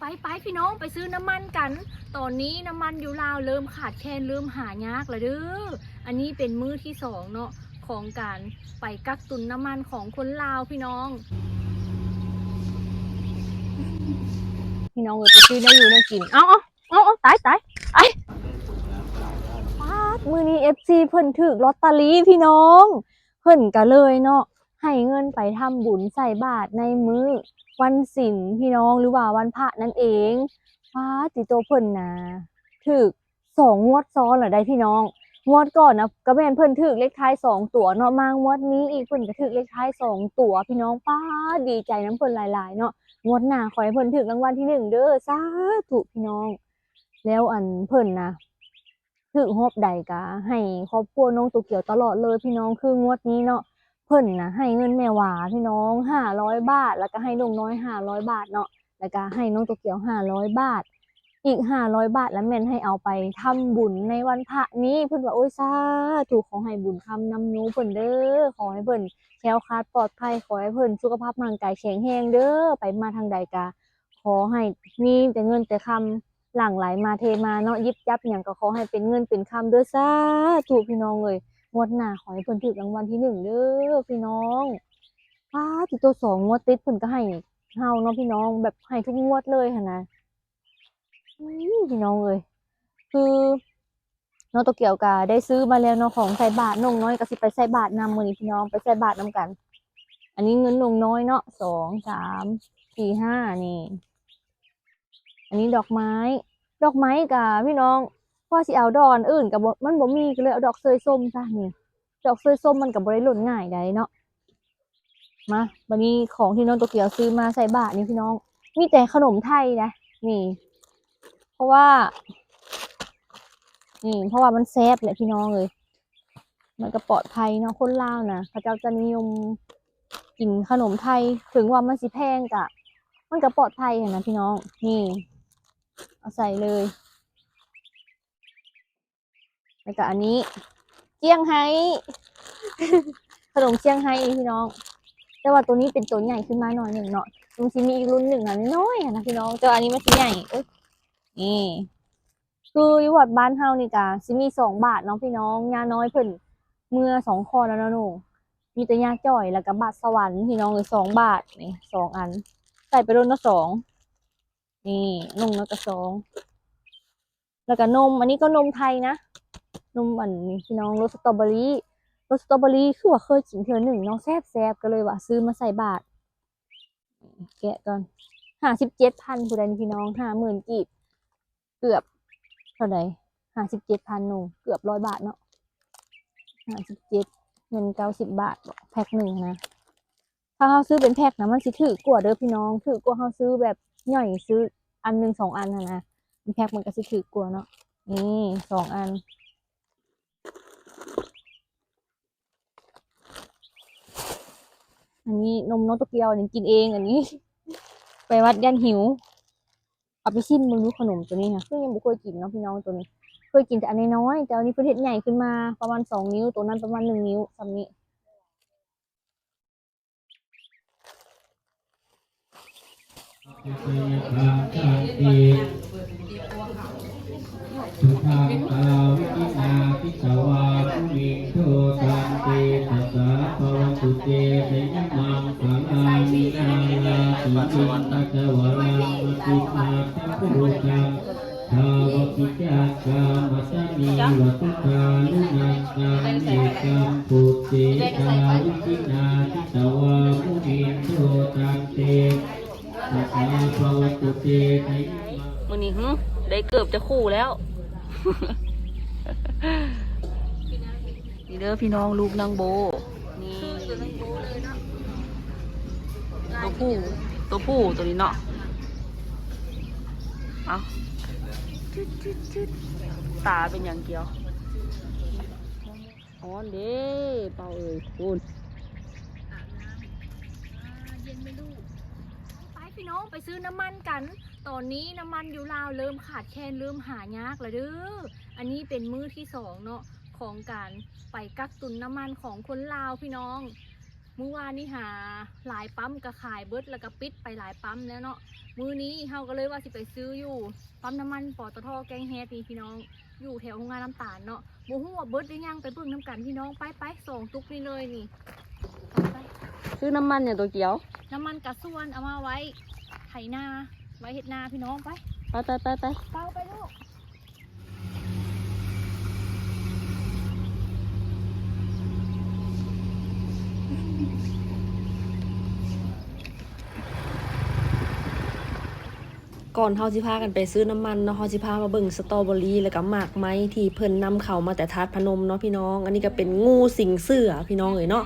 ໄປໆ ພີ່ນ້ອງ ໄປຊື້ນ້ຳມັນກັນ. ຕອນນີ້ນ້ຳມັນຢູ່ລາວເລີ່ມຂາດແຄນ ເລີ່ມຫາຍາກແລ້ວເດີ້. ອັນນີ້ເປັນມື້ທີສອງເນາະ ຂອງການໄປກັກຕຸນນ້ຳມັນຂອງຄົນລາວ ພີ່ນ້ອງ. ພີ່ນ້ອງເອີຍ ໄປຊື້ແນວຢູ່ແນວກິນ. ເອົາໆ ເອົາໆ ຕາຍໆ ຕາຍ. ປາດ ມື້ນີ້ເອັຟຊີເພິ່ນຖືກລອດຕາຣີ ພີ່ນ້ອງ. ເພິ່ນກະເລີຍເນາະ ໃຫ້ເງິນໄປທຳບຸນໃສ່ບາດໃນມື້ວັນສິນ ພີ່ນ້ອງ ຫຼືວ່າວັນພະນັ້ນເອງ. ປາດຕິໂຕ ເພິ່ນນະຖືກສອງງວດຊ້ອນແລ້ວໃດ໋ ພີ່ນ້ອງ. ງວດກ່ອນນະກະແມ່ນເພິ່ນຖືກເລກທ້າຍສອງຕົວເນາະ ມາງວດນີ້ອີກເພິ່ນກະຖືກເລກທ້າຍສອງຕົວ ພີ່ນ້ອງ. ປາດ ດີໃຈນຳເພິ່ນຫຼາຍໆເນາະ. ງວດໜ້າຂໍໃຫ້ເພິ່ນຖືກລາງວັນທີໜຶ່ງເດີ້ ສາທຸ ພີ່ນ້ອງ. ແລ້ວອັນເພິ່ນນະ ຖືກຮອບໃດກະໃຫ້ຄອບຄົວນ້ອງໂຕກຽວຕະຫຼອດເລີຍ ພີ່ນ້ອງ. ຄືງວດນີ້ເນາະ ເພິ່ນນະໃຫ້ເງິນແມ່ຫວາ ພີ່ນ້ອງ ຫ້າຮ້ອຍບາດ ແລ້ວກະໃຫ້ນ້ອງນ້ອຍຫ້າຮ້ອຍບາດເນາະ ແລ້ວກະໃຫ້ນ້ອງໂຕກຽວຫ້າຮ້ອຍບາດ ອີກຫ້າຮ້ອຍບາດ ລະແມ່ນໃຫ້ເອົາໄປທຳບຸນໃນວັນພະນີ້. ເພິ່ນວ່າ ໂອ້ຍ ສາທຸ ຂໍໃຫ້ບຸນຄຳນຳໂຍເພິ່ນເດີ້ ຂໍໃຫ້ເພິ່ນແຄ້ວຄາດປອດໄພ ຂໍໃຫ້ເພິ່ນສຸຂະພາບຮ່າງກາຍແຂງແຮງເດີ້ ໄປມາທາງໃດກະຂໍໃຫ້ມີແຕ່ເງິນແຕ່ຄຳ ຫຼັ່ງໄຫຼມາເທມາເນາະ ຫຍິບຈັບຫຍັງກໍຂໍໃຫ້ເປັນເງິນເປັນຄຳເດີ້ ສາທຸ ພີ່ນ້ອງເອີຍ. ງວດໜ້າຂໍໃຫ້ເພິ່ນຖືກລາງວັນທີໜຶ່ງເດີ້ ພີ່ນ້ອງ. ປາດຕິໂຕ ສອງງວດຕິດເພິ່ນກໍໃຫ້ເຮົາເນາະ ພີ່ນ້ອງ ແບບໃຫ້ທຸກງວດເລີຍຫັ້ນນະ. ອື ພີ່ນ້ອງເອີຍ ຄື ນ້ອງໂຕກຽວກະໄດ້ຊື້ມາແລ້ວເນາະ ຂອງໃສ່ບາດ. ນ້ອງນ້ອຍກະຊິໄປໃສ່ບາດນຳມື້ນີ້ ພີ່ນ້ອງ ໄປໃສ່ບາດນຳກັນ. ອັນນີ້ເງິນນ້ອງນ້ອຍເນາະ ສອງ ສາມ ສີ່ ຫ້າ ນີ້. ອັນນີ້ດອກໄມ້ ດອກໄມ້ກະ ພີ່ນ້ອງ ວ່າຊິເອົາດອກອັນອື່ນກະບໍ່ ມັນບໍ່ມີ ກະເລີຍເອົາດອກເຊີຍສົ້ມຊະນີ້. ດອກເຊີຍສົ້ມມັນກະບໍ່ໄດ້ຫຼົ່ນງ່າຍໃດເນາະ. ມາ ບາດນີ້ຂອງທີ່ນ້ອງໂຕກຽວຊື້ມາໃສ່ບາດນີ້ ພີ່ນ້ອງ ມີແຕ່ຂະໜົມໄທນະ ນີ້ ເພາະວ່າ ນີ້ ເພາະວ່າມັນແຊບແຫຼະ ພີ່ນ້ອງເອີຍ. ມັນກະປອດໄພເນາະ ຄົນລາວນະ ເຂົາເຈົ້າຈະນິຍົມກິນຂະໜົມໄທ ເຖິງວ່າມັນຊິແພງກະ ມັນກະປອດໄພຫັ້ນນະ ພີ່ນ້ອງ. ນີ້ ເອົາໃສ່ເລີຍ. ແລ້ວກະອັນນີ້ ຈຽງໄຮ້ ຂະໜົມຈຽງໄຮ້ນີ້ ພີ່ນ້ອງ. ແຕ່ວ່າໂຕນີ້ເປັນໂຕໃຫຍ່ຂຶ້ນມາໜ້ອຍໜຶ່ງເນາະ ມັນຊິມີອີກລຸ້ນໜຶ່ງຫັ້ນ ນ້ອຍໆຫັ້ນນະ ພີ່ນ້ອງ. ແຕ່ວ່າອັນນີ້ມັນຊິໃຫຍ່ ໂອ້ຍ ນີ້ ຄືຢູ່ວັດບ້ານເຮົານີ້ກະຊິມີສອງບາດເນາະ ພີ່ນ້ອງ. ຍ່ານ້ອຍເພິ່ນເມືອສອງຂ້ອນແລ້ວເນາະ ມີແຕ່ຍ່າຈ້ອຍ ແລ້ວກະບາດສະຫວັນ ພີ່ນ້ອງເອີຍ ສອງບາດນີ້ ສອງອັນ ໃສ່ໄປໂລດເນາະ ສອງ ນີ້ ໜຶ່ງ ແລ້ວກະສອງ ແລ້ວກະນົມ ອັນນີ້ກໍນົມໄທນະ ນົມອັນນີ້ ພີ່ນ້ອງ ລົດສະຕໍເບີຣີ ລົດສະຕໍເບີຣີ ຄືວ່າເຄີຍກິນເທື່ອໜຶ່ງເນາະ ແຊບໆ ກະເລີຍວ່າຊື້ມາໃສ່ບາດ. ແກະກ່ອນ ຫ້າສິບເຈັດພັນ ຜູ້ໃດນີ້ ພີ່ນ້ອງ ຫ້າໝື່ນກີບ ເກືອບເທົ່າໃດ ຫ້າສິບເຈັດພັນ ໂນ ເກືອບຮ້ອຍບາດເນາະ ຫ້າສິບເຈັດ ແມ່ນເກົ້າສິບບາດບໍ ແພັກໜຶ່ງນະ. ຖ້າເຮົາຊື້ເປັນແພັກນະ ມັນຊິຖືກກວ່າເດີ້ ພີ່ນ້ອງ ຖືກກວ່າເຮົາຊື້ແບບຍ່ອຍ ຊື້ອັນໜຶ່ງສອງອັນຫັ້ນນະ ເປັນແພັກມັນກະຊິຖືກກວ່າເນາະ. ນີ້ ສອງອັນ ອັນນີ້ນົມນ້ອງໂຕກຽວ ອັນນີ້ກິນເອງ ອັນນີ້ໄປວັດຢ້ານຫິວ. ເອົາໄປຊິມເບິ່ງດູ ຂະໜົມໂຕນີ້ນະ ຄືຍັງບໍ່ເຄີຍກິນເນາະ ພີ່ນ້ອງ. ໂຕນີ້ເຄີຍກິນແຕ່ອັນນ້ອຍໆ ແຕ່ອັນນີ້ເພິ່ນເຮັດໃຫຍ່ຂຶ້ນມາປະມານສອງນິ້ວ ໂຕນັ້ນປະມານໜຶ່ງນິ້ວ ສ່ຳນີ້. ມື້ນີ້ຫຶ ໄດ້ເກີບຈັກຄູ່ແລ້ວ ນີ້ເດີພີ່ນ້ອງ ລູກນາງໂບ ນີ້ ໂຕຜູ້ ໂຕຜູ້ໂຕນີ້ເນາະ. ເອົ້າ ຕາເປັນຫຍັງກຽວ ຮ້ອນເດ້ ເປົາເອີຍ ພຸ້ນ. ອາບນ້ຳ ອາ ເຢັນໄໝລູກ? ໄປພີ່ນ້ອງ ໄປຊື້ນ້ຳມັນກັນ. ຕອນນີ້ນ້ຳມັນຢູ່ລາວເລີ່ມຂາດແຄນ ເລີ່ມຫາຍາກແລ້ວເດີ້. ອັນນີ້ເປັນມື້ທີສອງເນາະ ຂອງການໄປກັກຕຸນນ້ຳມັນຂອງຄົນລາວພີ່ນ້ອງ. ມື້ວານນີ້ຫາຫຼາຍປ້ຳກໍຂາຍເບິດ ແລ້ວກໍປິດໄປຫຼາຍປ້ຳແລ້ວເນາະ. ມື້ນີ້ເຮົາກໍເລີຍວ່າຊິໄປຊື້ຢູ່ປ້ຳນ້ຳມັນ ປຕທ ແກ້ງແຮດນີ້ພີ່ນ້ອງ ຢູ່ແຖວໂຮງງານນ້ຳຕານເນາະ. ບໍ່ຮູ້ວ່າເບິດຫຼືຍັງ ໄປເບິ່ງນຳກັນພີ່ນ້ອງ. ໄປໆ ສອງຕຸກນີ້ເລີຍນີ້. ໄປໆ ຊື້ນ້ຳມັນຫຍັງ ໂຕກຽວ? ນ້ຳມັນກາຊວນ ເອົາມາໄວ້ໄຖນາ ໄວ້ເຮັດນາພີ່ນ້ອງ. ໄປ ໄປໆໆໆ ເປົາໄປລູກ. ກ່ອນເຮົາຊິພາກັນໄປຊື້ນ້ຳມັນເນາະ ເຮົາຊິພາມາເບິ່ງສະຕໍເບີຣີ ແລ້ວກໍໝາກໄມ້ທີ່ເພິ່ນນຳເຂົ້າມາແຕ່ທາດພະນົມເນາະພີ່ນ້ອງ. ອັນນີ້ກໍເປັນງູສິງເສືອພີ່ນ້ອງເອີຍເນາະ.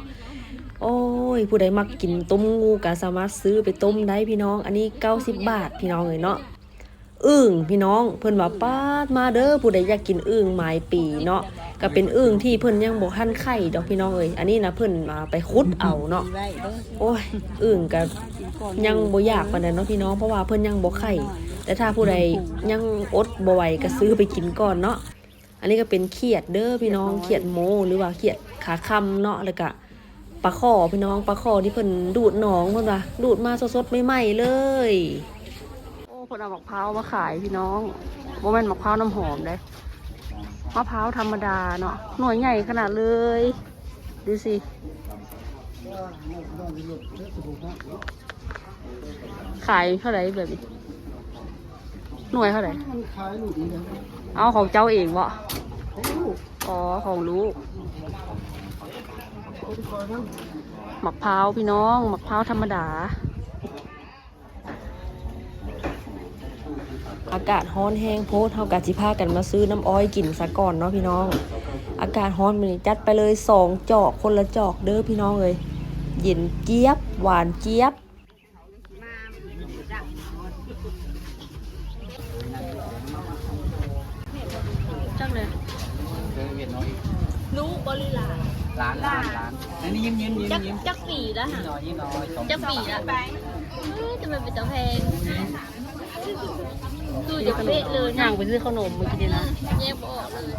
ໂອ້ຍ ຜູ້ໃດມັກກິນຕົ້ມງູກໍສາມາດຊື້ໄປຕົ້ມໄດ້ພີ່ນ້ອງ. ອັນນີ້ເກົ້າສິບບາດພີ່ນ້ອງເອີຍເນາະ. ອຶ່ງພີ່ນ້ອງ ເພິ່ນວ່າ ປາດ ມາເດີ ຜູ້ໃດຢາກກິນອຶ່ງໝາຍປີເນາະ. ກໍເປັນອຶ່ງທີ່ເພິ່ນຍັງບໍ່ທັນໄຂ່ດອກພີ່ນ້ອງເອີຍ. ອັນນີ້ນະ ເພິ່ນ ອ່າ ໄປຂຸດເອົາເນາະ. ໂອ້ຍ ອຶ່ງກໍຍັງບໍ່ຢາກປານໃດເນາະພີ່ນ້ອງ ເພາະວ່າເພິ່ນຍັງບໍ່ໄຂ່. ແຕ່ຖ້າຜູ້ໃດຍັງອົດບໍ່ໄຫວກໍຊື້ໄປກິນກ່ອນເນາະ. ອັນນີ້ກໍເປັນຂຽດເດີພີ່ນ້ອງ ຂຽດໂມ ຫຼືວ່າຂຽດຂາຄຳເນາະ. ແລ້ວກະປາຂໍພີ່ນ້ອງ ປາຂໍທີ່ເພິ່ນດູດໜອງ ເພິ່ນວ່າດູດມາສົດໆ ໃໝ່ໆ ເລີຍ. ໂອ້ ເພິ່ນເອົາໝາກພ້າວມາຂາຍພີ່ນ້ອງ. ບໍ່ແມ່ນໝາກພ້າວນ້ຳຫອມເດ້ ໝາກພ້າວທຳມະດາເນາະ. ໜ່ວຍໃຫຍ່ຂະໜາດເລີຍ ດູຊິ. ຂາຍເທົ່າໃດແບບນີ້? ໜ່ວຍເທົ່າໃດ? ມັນຂາຍລູກນີ້ແຫຼະ. ເອົາ ຂອງເຈົ້າເອງບໍ? ຂອງລູກ. ອໍ ຂອງລູກ. ໝາກພ້າວພີ່ນ້ອງ ໝາກພ້າວທຳມະດາ. ອາກາດຮ້ອນແຮງໂພດ ເຮົາກະຊິພາກັນມາຊື້ນ້ຳອ້ອຍກິນຊະກ່ອນເນາະພີ່ນ້ອງ. ອາກາດຮ້ອນມື້ນີ້ ຈັດໄປເລີຍສອງຈອກ ຄົນລະຈອກເດີພີ່ນ້ອງເອີຍ. ເຢັນຈຽບ ຫວານຈຽບ. ຈັກເລີຍ ລູກບໍຫຼືຫຼານ? ຫຼານ ຫຼານ ຫຼານ. ອັນນີ້ຍິ້ມໆໆ ຈັກ ຈັກປີລະຫະ? ຍິ້ມນ້ອຍ ຍິ້ມນ້ອຍ ຈັກປີລະ? ເອີ ຈະແມ່ນເປັນຕາແພງ. ຄືຈະເປະເລີຍນະ ຍ່າງໄປຊື້ເຂົ້າໜົມມື້ກີ້ນີ້ນະ ແຍກບໍ່ອອກເລີຍ.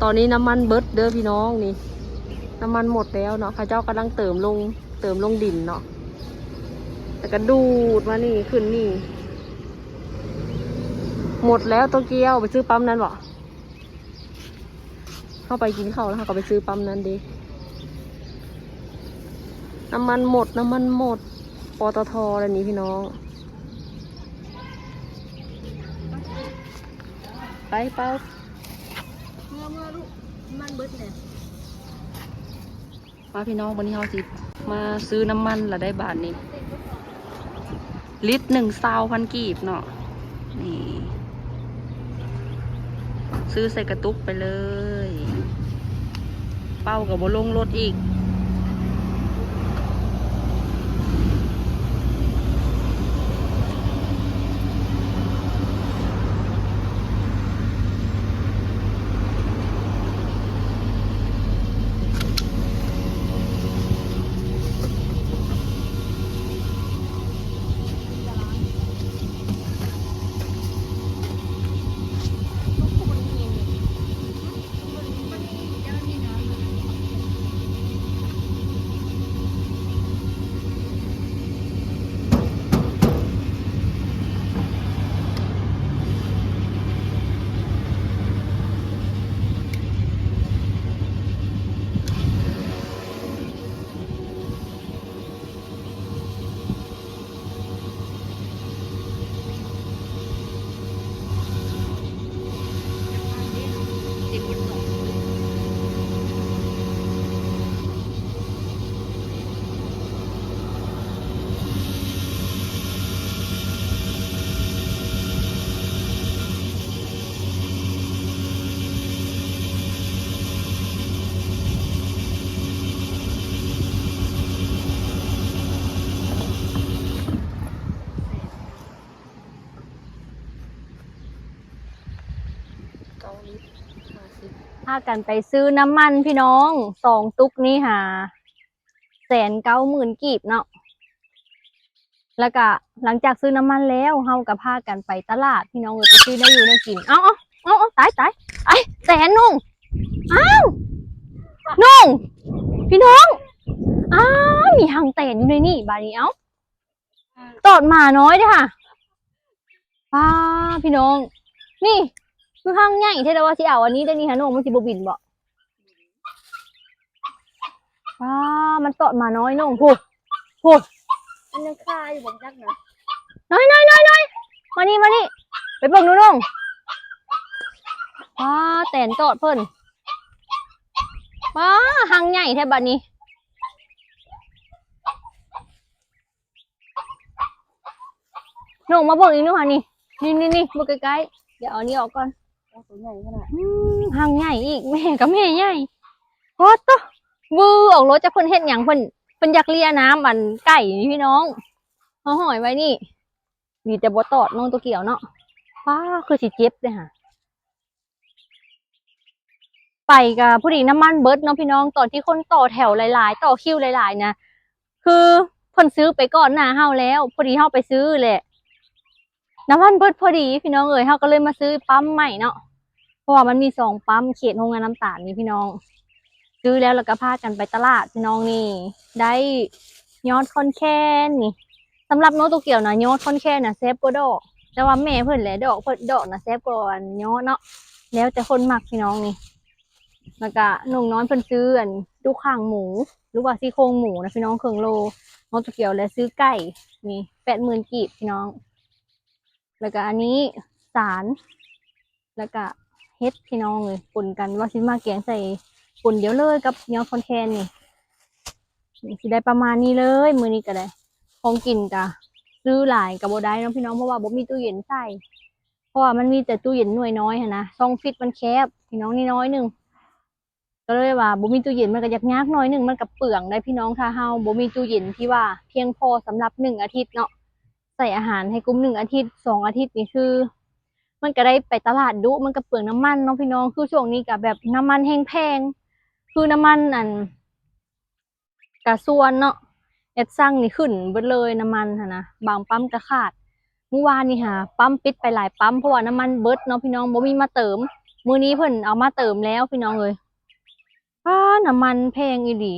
ຕອນນີ້ນ້ຳມັນເບິດເດີພີ່ນ້ອງ. ນີ້ ນ້ຳມັນໝົດແລ້ວເນາະ ເຂົາເຈົ້າກຳລັງເຕີມລົງ ເຕີມລົງດິນເນາະ ແລ້ວກໍດູດມານີ້ ຂຶ້ນນີ້. ໝົດແລ້ວ ໂຕກຽວ ໄປຊື້ປ້ຳນັ້ນບໍ? ເຮົາໄປກິນເຂົ້າແລ້ວ ເຮົາກໍໄປຊື້ປ້ຳນັ້ນເດ້. ນ້ຳມັນໝົດ ນ້ຳມັນໝົດ ປຕທ ແລ້ວນີ້ພີ່ນ້ອງ. ໄປ ເປົາ ເມືອ ເມືອລູກ ນ້ຳມັນເບິດແລ້ວ. ມາພີ່ນ້ອງ ມື້ນີ້ເຮົາຊິມາຊື້ນ້ຳມັນລະໄດ້ບາດນີ້ ລິດໜຶ່ງ ຊາວພັນກີບເນາະ. ນີ້ ຊື້ໃສ່ກະຕຸກໄປເລີຍ ເປົາກໍບໍ່ລົງລົດອີກ. ພາກັນໄປຊື້ນ້ຳມັນພີ່ນ້ອງ ສອງຕຸກນີ້ຫາແສນເກົ້າໝື່ນກີບເນາະ. ແລ້ວກະຫຼັງຈາກຊື້ນ້ຳມັນແລ້ວ ເຮົາກະພາກັນໄປຕະຫຼາດພີ່ນ້ອງເອີຍ ໄປຊື້ແນວຢູ່ແນວກິນ. ເອົາ ເອົາ ເອົາ ຕາຍ ຕາຍ ໄອ້ແຕນ ນ້ອງ ອ້າວ ນ້ອງ ພີ່ນ້ອງ ອ້າວ ມີຮັງແຕນຢູ່ໃນນີ້ບາດນີ້. ເອົາ ຕອດໝານ້ອຍເດ້ຫາ. ປ້າ ພີ່ນ້ອງ ນີ້ຄືຮັງໃຫຍ່ແທ້ ແຕ່ວ່າຊິເອົາອັນນີ້ໄດ້ນີ້ຫາ ນ້ອງ ມັນຊິບໍ່ບິນບໍ່? ປ້າ ມັນຕອດໝານ້ອຍ ນ້ອງ ພຸ້ນ ພຸ້ນ ມັນຍັງຄາຢູ່ບໍ່ຈັກນະ. ນ້ອຍ ນ້ອຍ ນ້ອຍ ນ້ອຍ ມານີ້ ມານີ້ ໄປເບິ່ງດູ ນ້ອງ. ປ້າ ແຕນຕອດເພິ່ນ ປ້າ ຮັງໃຫຍ່ແທ້ບາດນີ້. ນ້ອງມາເບິ່ງອີກໜຶ່ງຫັ້ນນີ້ ນີ້ໆໆ ເບິ່ງໃກ້ໆ ດຽວເອົານີ້ອອກກ່ອນ. ໂອ້ ໂຕໃຫຍ່ຂະໜາດ ອືມ ຮັງໃຫຍ່ອີກ ແມ່ກະແມ່ໃຫຍ່. ໂອ້ໂຕ ວືອອກໂລດ ຈັກເພິ່ນເຮັດຫຍັງ ເພິ່ນ ເພິ່ນຢາກເລຍນ້ຳອັນໄກ່ນີ້ພີ່ນ້ອງ. ເຮົາຫ້ອຍໄວ້ນີ້ ດີແຕ່ບໍ່ຕອດນ້ອງໂຕກຽວເນາະ. ປ້າ ຄືຊິເຈັບເດ້ຫາ. ໄປກະພໍດີນ້ຳມັນເບິດເນາະພີ່ນ້ອງ ຕອນທີ່ຄົນຕໍ່ແຖວຫຼາຍໆ ຕໍ່ຄິວຫຼາຍໆນະ ຄືເພິ່ນຊື້ໄປກ່ອນໜ້າເຮົາແລ້ວ ພໍດີເຮົາໄປຊື້ແຫຼະ ນ້ຳມັນເບິດພໍດີພີ່ນ້ອງເອີຍ ເຮົາກະເລີຍມາຊື້ປ້ຳໃໝ່ເນາະ ເພາະວ່າມັນມີສອງປ້ຳເຂດໂຮງງານນ້ຳຕານນີ້ພີ່ນ້ອງ. ຊື້ແລ້ວ ແລ້ວກະພາກັນໄປຕະຫຼາດພີ່ນ້ອງ. ນີ້ໄດ້ຍອດຄ່ອນແຄນນີ້ ສຳລັບນ້ອງໂຕກຽວນະ ຍອດຄ່ອນແຄນນະແຊບກວ່າດອກ ແຕ່ວ່າແມ່ເພິ່ນແຫຼະ ດອກເພິ່ນ ດອກນະແຊບກວ່າອັນຍອດເນາະ ແລ້ວແຕ່ຄົນມັກພີ່ນ້ອງນີ້. ແລ້ວກະນ້ອງນ້ອຍເພິ່ນຊື້ອັນ ດູກຄາງໝູ ຫຼືວ່າຊີ້ໂຄງໝູນະພີ່ນ້ອງ ເຄິ່ງໂລ. ນ້ອງໂຕກຽວແລະຊື້ໄກ່ນີ້ ແປດໝື່ນກີບພີ່ນ້ອງ. ແລ້ວກະອັນນີ້ສານ ແລ້ວກະເຫັດພີ່ນ້ອງເອີຍ ປົນກັນ ວ່າຊິມາແກງໃສ່ປົນດຽວເລີຍກັບຍອດຄ່ອນແຄນນີ້. ຊິໄດ້ປະມານນີ້ເລີຍ ມື້ນີ້ກະໄດ້ ຂອງກິນກະຊື້ຫຼາຍກະບໍ່ໄດ້ເນາະພີ່ນ້ອງ ເພາະວ່າບໍ່ມີຕູ້ເຢັນໃສ່ ເພາະວ່າມັນມີແຕ່ຕູ້ເຢັນໜ່ວຍນ້ອຍຫັ້ນນະ ຊ່ອງຟຣີດມັນແຄບພີ່ນ້ອງ ນີ້ໜ້ອຍໜຶ່ງ ກະເລີຍວ່າບໍ່ມີຕູ້ເຢັນ ມັນກະຢາກຍາກໜ້ອຍໜຶ່ງ ມັນກະເປືອງໄດ໋ພີ່ນ້ອງ. ຖ້າເຮົາບໍ່ມີຕູ້ເຢັນທີ່ວ່າພຽງພໍສຳລັບໜຶ່ງອາທິດເນາະ ໃສ່ອາຫານໃຫ້ກຸ້ມໜຶ່ງອາທິດ ສອງອາທິດນີ້ ຄືມັນກະໄດ້ໄປຕະຫຼາດດຸ ມັນກະເປືອງນ້ຳມັນເນາະພີ່ນ້ອງ. ຄືຊ່ວງນີ້ກະແບບນ້ຳມັນແຮງແພງ ຄືນ້ຳມັນອັນ ກາຊວນເນາະ ແອັດຊັງນີ້ຂຶ້ນເບິດເລີຍ ນ້ຳມັນຫັ້ນນະ ບາງປ້ຳກະຂາດ. ມື້ວານນີ້ຫາປ້ຳປິດໄປຫຼາຍປ້ຳ ເພາະວ່ານ້ຳມັນເບິດເນາະພີ່ນ້ອງ ບໍ່ມີມາເຕີມ. ມື້ນີ້ເພິ່ນເອົາມາເຕີມແລ້ວພີ່ນ້ອງເອີຍ. ປ້າ ນ້ຳມັນແພງອີ່ຫຼີ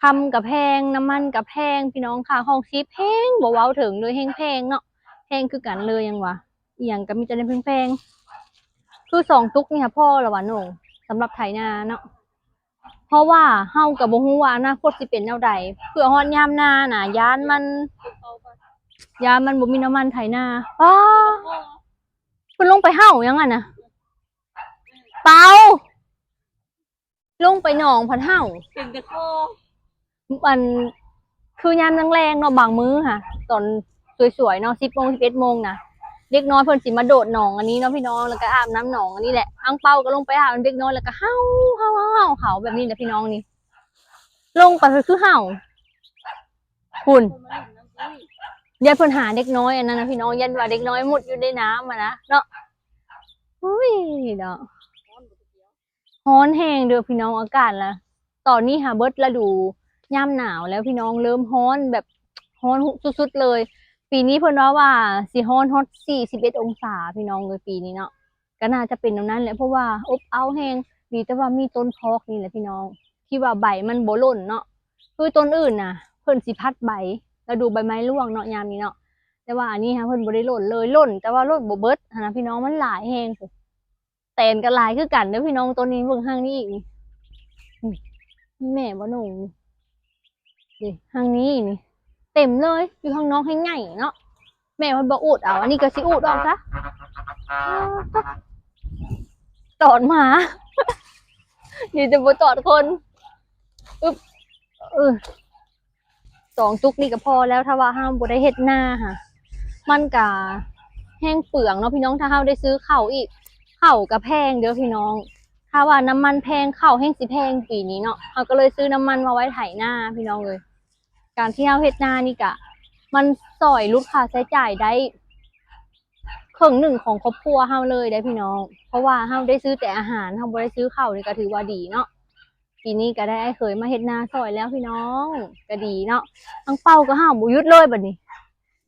ຄຳກະແພງ ນ້ຳມັນກະແພງພີ່ນ້ອງ. ຄ່າຄອງຊີບແຮງບໍ່ເວົ້າເຖິງເລີຍ ແຮງແພງເນາະ ແພງຄືກັນເລີຍ ຫຍັງຫວາ ອີ່ຫຍັງກະມີແຕ່ແນວແພງໆ. ຄືສອງຕຸກນີ້ຫາພໍລະຫວານ້ອງ ສຳລັບໄຖນາເນາະ. ເພາະວ່າເຮົາກະບໍ່ຮູ້ວ່າອະນາຄົດຊິເປັນແນວໃດ ເພື່ອຮອດຍາມນານະ ຢ້ານມັນ ຢ້ານມັນບໍ່ມີນ້ຳມັນໄຖນາ. ປ້າ ເພິ່ນລົງໄປເຫົ່າຫຍັງຫັ້ນນະ ເປົາ ລົງໄປໜອງພັດເຫົ່າ ເປັນແຕ່ຄໍ ອັນ ຄືຍາມແລງໆເນາະ ບາງມື້ຫະ ຕອນສວຍໆເນາະ ສິບໂມງ ສິບເອັດໂມງນະ ເດັກນ້ອຍເພິ່ນຊິມາໂດດໜອງອັນນີ້ເນາະພີ່ນ້ອງ ແລ້ວກະອາບນ້ຳໜອງອັນນີ້ແຫຼະ. ອັ່ງເປົາກະລົງໄປອາບເດັກນ້ອຍ ແລ້ວກະເຫົ່າ ເຫົ່າ ເຫົ່າ ເຫັາແບບນີ້ແຫຼະພີ່ນ້ອງ. ນີ້ລົງໄປຄືເຫົ່າ ພຸ້ນ ຢ້ານເພິ່ນຫາເດັກນ້ອຍອັນນັ້ນນະພີ່ນ້ອງ ຢ້ານວ່າເດັກນ້ອຍມຸດຢູ່ໃນນ້ຳຫັ້ນນະເນາະ. ອຸ້ຍເນາະ ຮ້ອນແຮງເດີພີ່ນ້ອງ ອາກາດລະ ຕອນນີ້ຫາເບິດລະດູຍາມໜາວແລ້ວພີ່ນ້ອງ ເລີ່ມຮ້ອນແບບຮ້ອນສຸດໆເລີຍ. ປີນີ້ເພິ່ນເວົ້າວ່າຊິຮ້ອນຮອດສີ່ສິບເອັດອົງສາພີ່ນ້ອງເອີຍ ປີນີ້ເນາະ. ກະໜ້າຈະເປັນແນວນັ້ນແຫຼະ ເພາະວ່າອົບເອົ້າແຮງ. ດີແຕ່ວ່າມີຕົ້ນພອກນີ້ແຫຼະພີ່ນ້ອງ ທີ່ວ່າໃບມັນບໍ່ຫຼົ່ນເນາະ. ຄືຕົ້ນອື່ນນະ ເພິ່ນຊິພັດໃບ ລະດູໃບໄມ້ຮ່ວງເນາະ ຍາມນີ້ເນາະ ແຕ່ວ່າອັນນີ້ຫາເພິ່ນບໍ່ໄດ້ຫຼົ່ນເລີຍ ຫຼົ່ນແຕ່ວ່າຫຼົ່ນບໍ່ເບິດຫັ້ນນະພີ່ນ້ອງ ມັນຫຼາຍແຮງ. ແຕນກະຫຼາຍຄືກັນເດີພີ່ນ້ອງ ໂຕນີ້ເບິ່ງຮັງນີ້ອີກ ນີ້ ນີ້ ແມ່ບໍ່ໜູ ນີ້ ຮັງນີ້ນີ້ ເຕັມເລີຍ ຢູ່ຂ້າງນອກແຮງໃຫຍ່ເນາະ. ແມ່ເພິ່ນບໍ່ອູດເອົາ ອັນນີ້ກະຊິອູດອອກຊະ ຕອດໝາ ດີແຕ່ບໍ່ຕອດຄົນ. ອຶບ ເອີ ສອງຕຸກນີ້ກະພໍແລ້ວ ຖ້າວ່າເຮົາບໍ່ໄດ້ເຮັດນາຫະ ມັນກະແຮງເປືອງເນາະພີ່ນ້ອງ. ຖ້າເຮົາໄດ້ຊື້ເຂົ້າອີກ ເຂົ້າກະແພງເດີພີ່ນ້ອງ ຖ້າວ່ານ້ຳມັນແພງ ເຂົ້າແຮງຊິແພງປີນີ້ເນາະ. ເຮົາກະເລີຍຊື້ນ້ຳມັນມາໄວ້ໄຖນາພີ່ນ້ອງເອີຍ. ການທີ່ເຮົາເຮັດນານີ້ກະ ມັນຊ່ອຍຫຼຸດຄ່າໃຊ້ຈ່າຍໄດ້ເຄິ່ງໜຶ່ງຂອງຄອບຄົວເຮົາເລີຍໄດ໋ພີ່ນ້ອງ ເພາະວ່າເຮົາໄດ້ຊື້ແຕ່ອາຫານ ເຮົາບໍ່ໄດ້ຊື້ເຂົ້ານີ້ກະຖືວ່າດີເນາະ. ປີນີ້ກໍໄດ້ອ້າຍເຂີຍມາເຮັດນາຊ່ອຍແລ້ວພີ່ນ້ອງ ກໍດີເນາະ. ອັງເປົາກໍເຫົ່າບໍ່ຢຸດເລີຍບັດນີ້.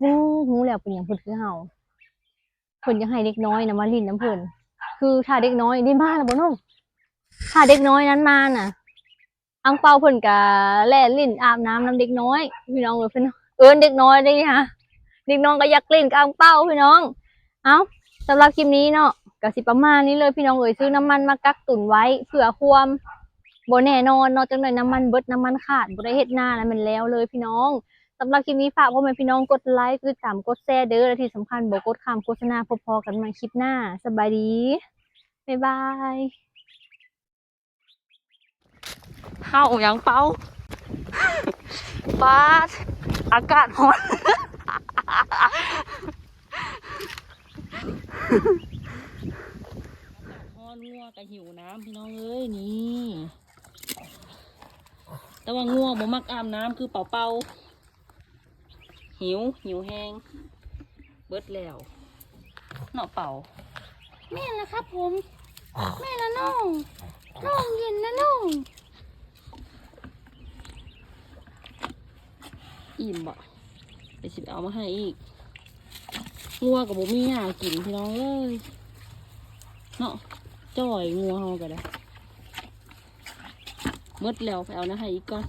ຮູ້ ຮູ້ແລ້ວເປັນຫຍັງເພິ່ນຄືເຫົ່າ. ເພິ່ນຢາກໃຫ້ເດັກນ້ອຍນະມາຫຼິ້ນນຳເພິ່ນ. ຄືຖ້າເດັກນ້ອຍ ນີ້ມາແລ້ວບໍ່ນ້ອງ? ຖ້າເດັກນ້ອຍນັ້ນມານະ ອັງເປົາເພິ່ນກະແລ່ນຫຼິ້ນອາບນ້ຳນຳເດັກນ້ອຍ ພີ່ນ້ອງເອີຍ. ເພິ່ນເອີ້ນເດັກນ້ອຍເດ້ນີ້ຫາ ເດັກນ້ອຍກໍຢາກຫຼິ້ນກັບອັງເປົາພີ່ນ້ອງ. ເອົ້າ ສຳລັບຄລິບນີ້ເນາະ ກໍຊິປະມານນີ້ເລີຍພີ່ນ້ອງເອີຍ. ຊື້ນ້ຳມັນມາກັກຕຸນໄວ້ ເພື່ອຄວາມບໍ່ແນ່ນອນເນາະ ຈັກໜ່ອຍນ້ຳມັນເບິດ ນ້ຳມັນຂາດ ບໍ່ໄດ້ເຮັດນາ ແລ້ວແມ່ນແລ້ວເລີຍພີ່ນ້ອງ. ສຳລັບຄລິບນີ້ ຝາກພໍ່ແມ່ພີ່ນ້ອງກົດໄລ ກົດຕິດຕາມ ກົດແຊເດີ້ ແລະທີ່ສຳຄັນບໍ່ກົດຂ້າມໂຄສະນາ. ພົບພໍກັນໃໝ່ຄລິບໜ້າ. ສະບາຍດີ ບາຍບາຍ. ເຫົ່າຫຍັງເປົາ? ປາດ ອາກາດຮ້ອນ ຮ້ອນ. ງົວກໍຫິວນ້ຳພີ່ນ້ອງເອີຍນີ້ ແຕ່ວ່າງົວບໍ່ມັກອາບນ້ຳຄືເປົາເປົາ. ຫິວ ຫິວແຮງ ເບິດແລ້ວເນາະເປົາ. ແມ່ນລະຄັບຜົມ ແມ່ນລະນ້ອງ ນ້ອງເຢັນນະນ້ອງ. ອີ່ມບໍ່? ດຽວຊິໄປເອົາມາໃຫ້ອີກ. ງົວກໍບໍ່ມີຫຍ້າກິນພີ່ນ້ອງເອີຍເນາະ ຈ່ອຍງົວເຮົາກໍໄດ້. ເບິດແລ້ວ ໄປເອົາມາໃຫ້ອີກກ່ອນ.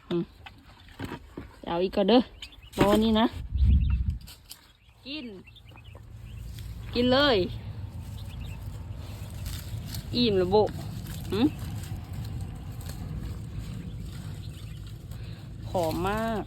ອືມ ເອົາອີກກ່ອນເດີ້ ບໍ່ນີ້ນະ. ກິນ ກິນເລີຍ. ອີ່ມລະບໍ່? ຫື? ຫອມມາກ.